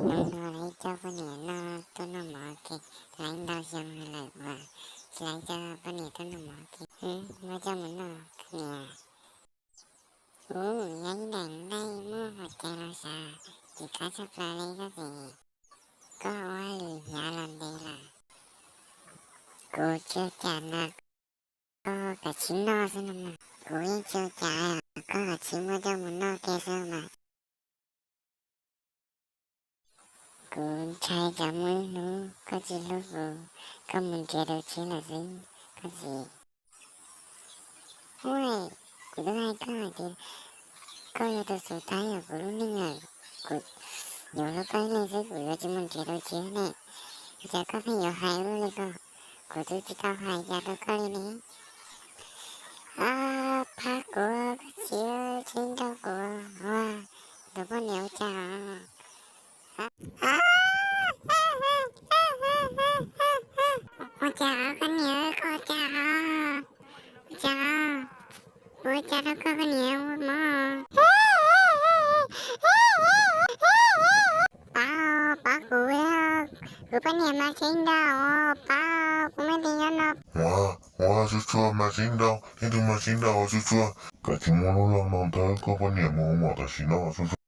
Hnub no lawv coj poj niam noj tuaj noj mov ke, lawv ntau xyoo lawm uas tsis lawv coj poj niam tuaj noj mov ke. Muab coj mus noj koj niam. Ub, yog ib daim ntaij muaj hua cai los sav, ces qab tshaj plaws li koj txiv. Koj ua hauj lwm hnyav los ntev lawm. Kuv tsis ua cas na, koj kav tsij noj xwb no mas. Kuv yeej tsis ua cas, koj kav tsij muab coj mus noj kiag xwb mas. Kuv ntshai tsam muaj ib hnub koj tsis hlub kuv, koj mus nrhiav tus tshiab lawm xwb koj txiv. Ua, kuv twb hais koj hais tias koj yog tus xub thawj yog kuv lub neej lawm, kuv yuav hlub koj ib leeg xwb, kuv yuav tsis mus nrhiav tus tshiab ne. Ua cas koj pheej yuav hais ua luaj li ko? Kuv twb tsis tau hais cas rau koj li ne. Pab kuv, koj txiv, tseeb nrauj kuv, ua, tus poj niam ua cas os? Ua cas os koj niam, koj ua cas os? Ua cas os? Kuv ua cas rau koj, koj niam ua mob? Pab, pab kuv, kuv poj niam mas tseeb nrauj, pab kuv me ntsis nyob no. Ua, ua, tsuag tsuag mas tseeb nrauj, leej twg mas tseeb nrauj, tsuag tsuag. Kav tsij muab lub laj no ntawm koj poj niam mus ua mom tam sim no, tsuag tsuag.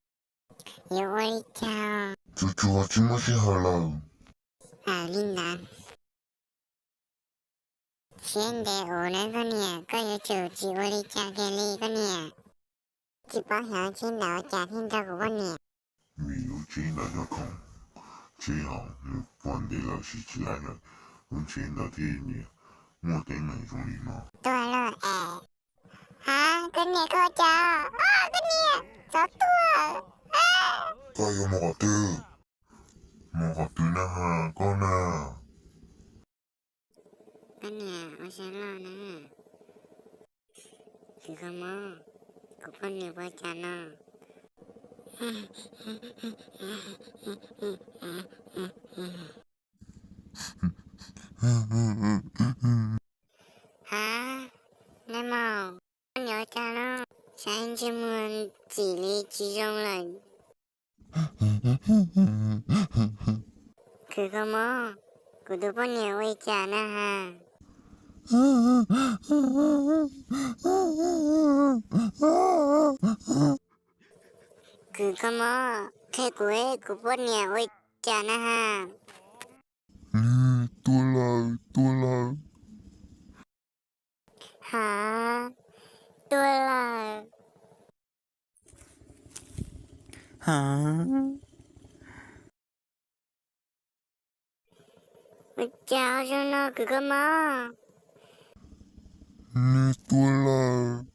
Yuav ua li cas? Tsuag tsuag, tsis muaj sij hawm lawm. Aws, li ntawd. Siab ntev ua na koj niam, koj yuav tsum tsis ua li cas kiag li koj niam. Tsis paub xyov tsheb ntawd ua cas thiaj nrog kuv poj niam. Vim lub tsheb ntawd yog khoom tsheb hauv, nws puag ntev lawm siv tsis laib lawm, lub tsheb ntawd thiaj li muaj teeb meem zoo li no. Tuag lawm es. Ha, koj niam, koj ua cas? Koj niam, txhob tuag. Koj yuav mus qhov twg? Mus qhov twg na has koj na? Koj niam, ua siab loj na. Kwv Kho Mob, kuv poj niam puas cas no? Ha, neb mos, koj niam ua cas no? Saib ntsej muag txim li tsis zoo lawm. Kwv Kho Mob, kuv tus poj niam ua li cas na has? Kwv Kho Mob, qhia kuv, kuv poj niam ua li cas na has? Nws tuag lawm, tuag lawm. Ha, tuag lawm. Ha, ua cas zoo no Kwv Kho Mob? Nws tuag lawm.